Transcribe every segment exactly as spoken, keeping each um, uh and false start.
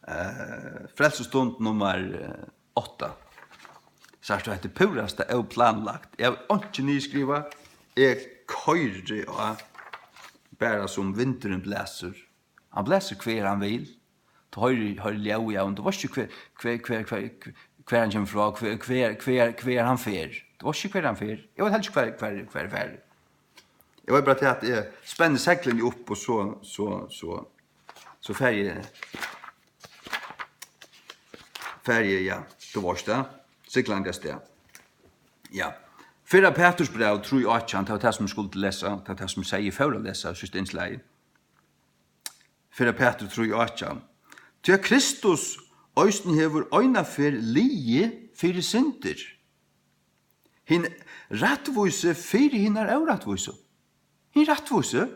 Eh, frelsustund nummar, eh, átta. Sært tú, hetta er púrasta óplanlagt. Eg havi einki niðurskrivað. Eg koyri á bara sum vindurin blæsur. Hann blæsur hvar hann vil. Tú hoyrir, hoyrir ljóðið av honum. Tú veitst ikki hvar, hvar, hvar, hvar, hvar hann kemur frá, hvar, hvar, hvar, hvar hann fer. Tú veitst ikki hvar hann fer. Eg veit heldur ikki hvar, hvar, hvar hann fer. Eg veit bara til at eg spenni seglini upp og so, so, so, so fari eg, fari eg, ja, tú veitst tað, siglandi avstað. Ja. Fyrra Peturs bræv trý átjan, tað var tað sum eg skuldi lesa, tað var tað sum eg segði, eg fór at lesa, síðsta innslagið. Fyrra Petur trý átjan. Tí at Kristus eisini hevur eina ferð liðið fyri syndir. Hin rættvísi fyri hinar órættvísu. Hin rættvísi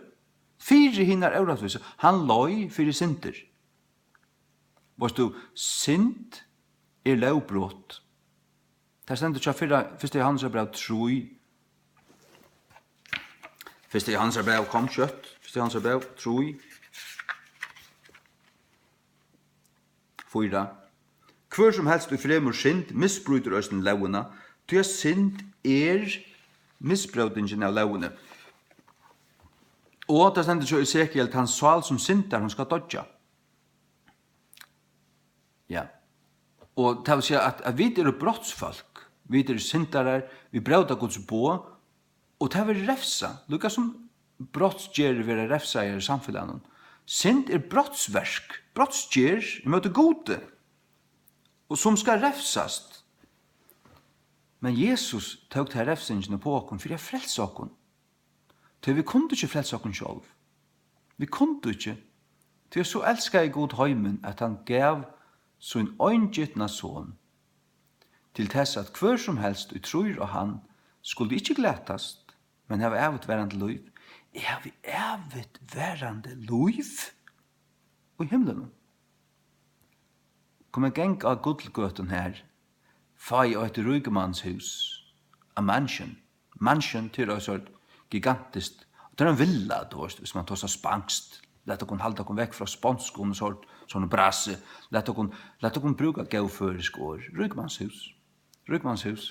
fyri hinar órættvísu. Hann leið fyri syndir. Veitst tú, synd er lógbrot. Tað stendur hjá fyrra, fyrsta Jóhannesar bræv trý. Fyrsta Jóhannesar bræv kom skjótt. Fyrsta Jóhannesar bræv trý. Fýra. Hvør sum helst ið fremur synd, misbrýtur eisini lógina, tí at synd er misbrótingin av lógini. Og tað stendur hjá Esekiel, tann sál sum syndar, hon skal doyggja. Ja. Og tað vil siga, at, at vit eru brotsfólk, vit eru syndarar, vit bróta Guds boð, og tað verður revsað, líka sum brotsgerðir verða revsaðar í samfelagnum. Synd er brotsverk, brotsgerð ímóti Gudi, og sum skal revsast. Men Jesus tók ta revsingina upp á okkum fyri at frelsa okkum. Tí vit kundu ikki frelsa okkum sjálv. Vit kundu ikki. Tí at so elskaði Gud heimin, at hann gav sín eingitna son, til tess at hvør sum helst, ið trýr á hann, skuldi ikki glatast, men hava ævigt varandi lív. Eg havi ævigt varandi lív í himlunum. Kom at ganga á gullgøtum har, fái eitt ríkmannshús, a mansion. Mansion, tað er eitt sort gigantiskt, og tað er ein villa, tú veist, hvis man tosar spanskt. Lat okkum halda okkum vekk frá sponskum, sort, sovorðnum brasi. Lat okkum, lat okkum brúka góð føroysk orð. Ríkmannshús. Ríkmannshús.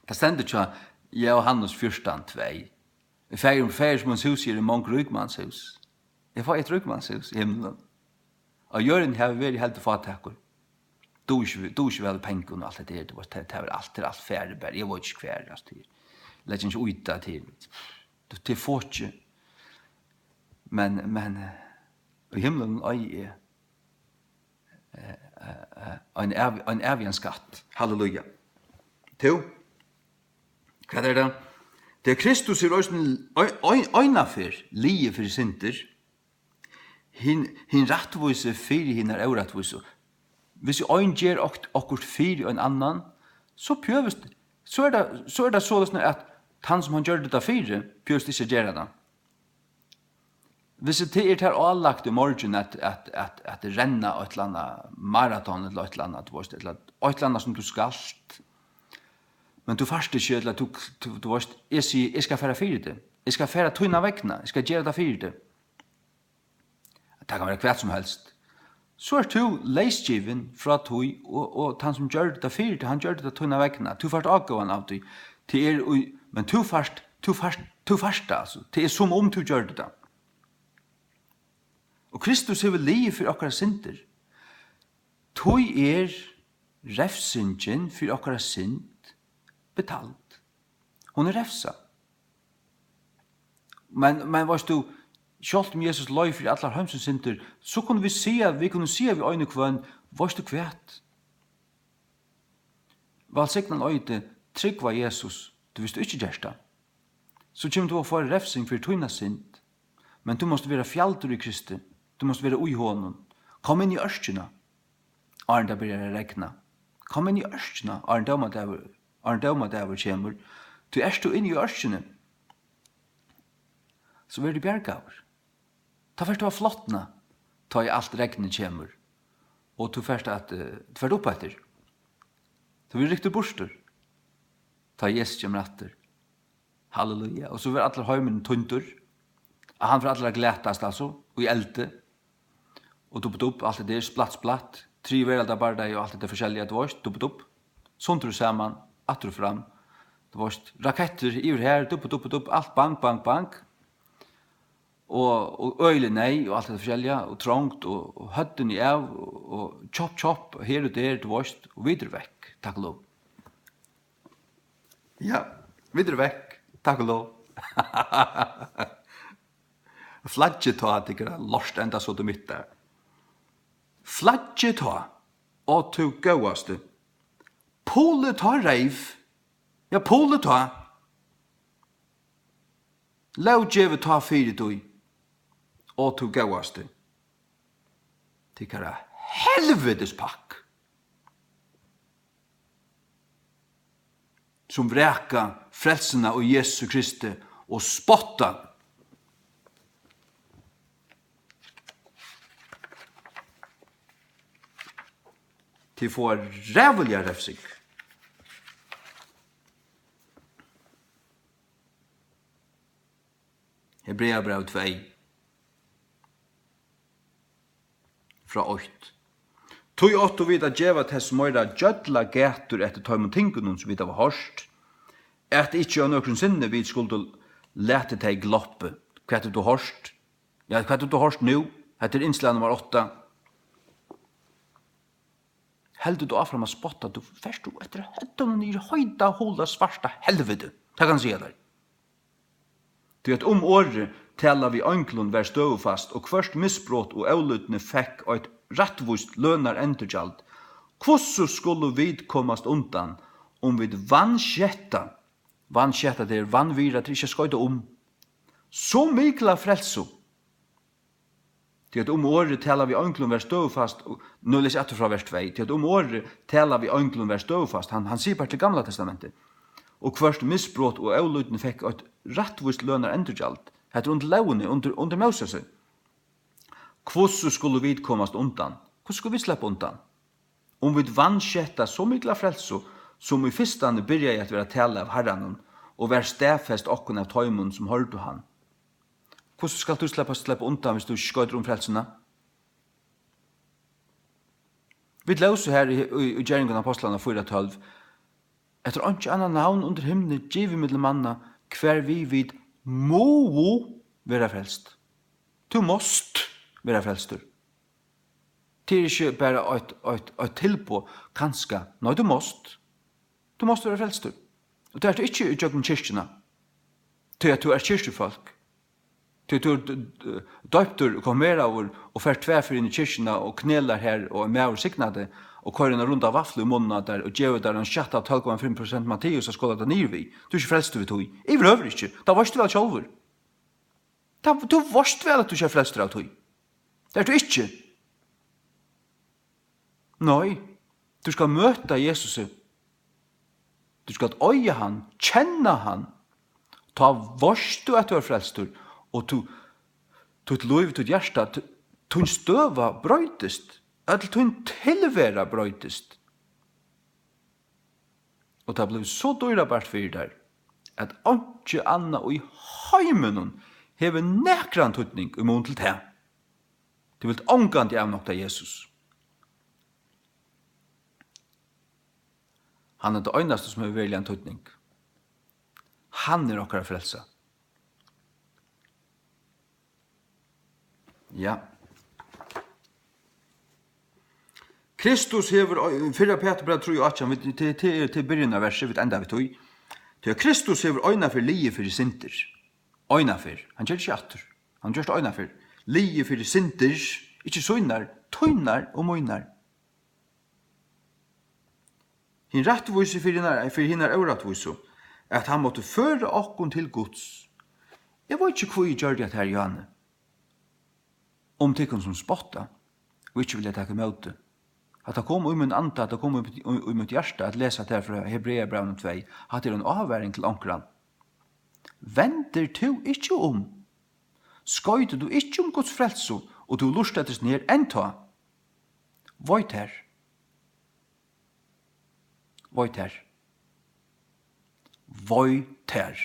Tað stendur hjá Jóhannes fjúrtan tvey. Faðir, faðir míns hús er mong ríkmannshús. Eg fái eitt ríkmannshús í himlinum. Á jørðini havi eg verið heldur fátækur. Dugi ikki, dugi ikki væl við pengum og alt hetta her, tú veist, tað, tað er alt, tað er alt farið bara. Eg veit ikki hvar, altso, tað er, legg ikki í tað, tað er, tað er fokið. Men, men, eh, í himlinum eigi eg eh, eh, eh, ein æv-, ein ævigan skatt. Halleluja. Tú, hvat er tað? Tað er Kristus er eisini ein, ein, eina ferð liðið fyri syndir, hin, hin rættvísi fyri hinar órættvísu. Hvis ein ger okt-, okkurt fyri ein annan, so pjøvist, so er tað, so er tað soleiðis, at tann, sum hann gjørdi tað fyri, pjøvist ikki at gera tað. Hvis tað er tær álagt í morgin at, at, at, at renna eitt ella annað maraton ella eitt ella annað, tú veist, ella eitt ella annað sum tú skalt, men tú fært ikki, ella tú, tú, tú veist, eg sigi, eg skal fara fyri teg, eg skal fara tína vegna, eg skal gera tað fyri teg. Tað kann vera hvat sum helst. So ert tú leysgivin frá tí, og, og tann sum gjørdi tað fyri teg, hann gjørdi tað tína vegna. Tú fært ágóðan av tí. Tað er í, men tú fært, tú fært, tú fært tað, altso. Tað er sum um tú gjørdi tað. Og Kristus hevur liðið fyri okkara syndir. Tí er revsingin fyri okkara synd betald. Hon er revsað. Men, men veitst tú, sjálvt um Jesus leið fyri allar heimsins syndir, so kunnu vit siga, vit kunnu siga við ein og hvønn, veitst tú hvat? Vælsignan eiti, trúgva Jesus, tú, viss tú ikki gert tað, so kemur tú at fáa revsing fyri tína synd. Men tú mást vera fjaldur í Kristi, tú mást vera í honum. Kom inn í ørkina, áðrenn tað byrjar at regna. Kom inn í ørkina, áðrenn dómadagur, áðrenn dómadagur kemur. Tí ert tú inni í ørkini, so verður tú bjargaður. Tá fert tú at flotna, tá ið alt regnið kemur, og tú fert at, eh, tú fert upp eftir. Tú verður ryktur burtur, tá Jesus kemur aftur. Halleluja. Og so verður allur heimurin týndur. Og hann fer allur at glatast, altso, í eldi. og dupp, dupp, alt det der, splatt, splatt, triði veraldarbardagi og alt det der forskelliga, du veist, dupp, dupp, sundur og saman, aftur og fram, du veist, rakettir yvir her, dupp, dupp, dupp, alt bang, bang, bang, og, og øgilig neyð og alt det der forskelliga, og trongt, og, og høvdini av, og, og kjopp, kjopp, her og der, du veist, og vit eru vekk, takk og lov. Ja, vit eru vekk, takk og lov. Flaggið tá, tykkara lort, enda so til mitt har. Flaggið tá, og tú góðasti. Pulið tá reyv. Ja, pulið tá. Lóggevið tá fyri tí, og tú góðasti. Tykkara helvitis pakk, sum vraka frelsuna í Jesu Kristi og spotta. Tit fáa ræðuliga refsing. Hebreabræv tvey, frá eitt. Tí áttu vit at geva tess meira gjølla gætur eftir teimum tingunum, sum vit hava hoyrt, at ikki á nøkrum sinni vit skuldu latið tey gloppið. Hvat hevur tú hoyrt? Ja, hvat hevur tú hoyrt nú? Hetta er innslag nummar átta. Heldur tú áfram at spotta, tú fert tú eftir høvdinum niður í heita, hula, svarta helviti. Tað kann eg siga tær. Tí at um orðið talað við einglum var støðufast, og hvørt misbrot og ólýdni fekk eitt rættvíst lønarendurgjald, hvussu skulu vit komast undan, um vit vansketta, vansketta, tað er vanvirða, tað er ikki at skoyta um, so mikla frelsu? Tí at um orðið talað við einglum var støðufast, og nú lesi eg aftur frá vers tvey, tí at um orðið talað við einglum var støðufast, hann, hann sigur bara til Gamla Testamentið, og hvørt misbrot og ólýdni fekk eitt rættvíst lønarendurgjald. Hetta er undir lógini, undir, undir Mósesi. Hvussu skulu vit komast undan? Hvussu skulu vit sleppa undan? Um vit vansketta so mikla frelsu, sum í fyrstani byrjaði at vera talað av Harranum, og var staðfest okkum av teimum, sum hoyrdu hann. Hvussu skalt tú sleppa, sleppa undan, viss tú ikki skoytir um frelsuna? Vit lósu har í, í, í Gerðingum Ápostlanna fýra tólv: At tær einki annað navn undir himni givið millum manna, hvar við vit mugu vera frelst. Tú mást vera frelstur. Tað er ikki bara eitt, eitt, eitt tilboð, kanska. Nei, tú mást. Tú mást vera frelstur. Og tað ert tú ikki ígjøgnum kirkjuna. Tí at tú ert kirkjufólk. Tí tú ert, eh, doyptur, konfirmeraður og fert tvær ferðir inn í kirkjuna og knelar har og ein maður signar teg og koyrir eina runda vaflu í munnin á tær og gevur tær ein skatt av tólv komma fimm prosent Matteus at skola tað niður við. Tú ert ikki frelstur við tí. Yvirhøvur ikki. Tað veitst tú væl sjálvur. Tað, tú veitst væl, at tú ikki ert frelstur av tí. Tað ert tú ikki. Nei, tú skalt møta Jesusi. Tú skalt eiga hann, kenna hann. Tá veitst tú, at tú ert frelstur, og tú, títt lív, títt hjarta, t-, tín støða broytist. Øll tín tilvera broytist. Og tað bleiv so dýrabært fyri tær, at einki annað í heiminum hevur nakran týdning í mun til tað. Tú vilt ongantíð avnokta Jesus. Hann er tað einasta, sum hevur veruligan týdning. Hann er okkara frelsa. Ja. Kristus hevur, fyrra Petur, bara trý og átjan, vit, til, til, til byrjunarversi, vit enda við tí. Tí at Kristus hevur einaferð liðið fyri syndir. Einaferð. Hann ger ikki aftur. Hann gjørt einaferð. Liðið fyri syndir, ikki sínar, tínar og mínar. Hin rættvísi fyri hinar, fyri hinar órættvísu, at hann mátti føra okkum til Guds. Eg veit ikki, hví eg gjørdi hetta her, Johanne. Um tykkum, sum spotta og ikki vilja taka ímóti. Hatta kom í mín anda, hatta kom í, í, í mítt hjarta at lesa tað frá Hebreabrævinum tvey. Hatta er ein ávaring til onkran. Vendir tú ikki um? Skoytir tú ikki um Guds frelsu, og tú lurtar eftir snær enntá? Vei tær. Vei tær. Vei tær.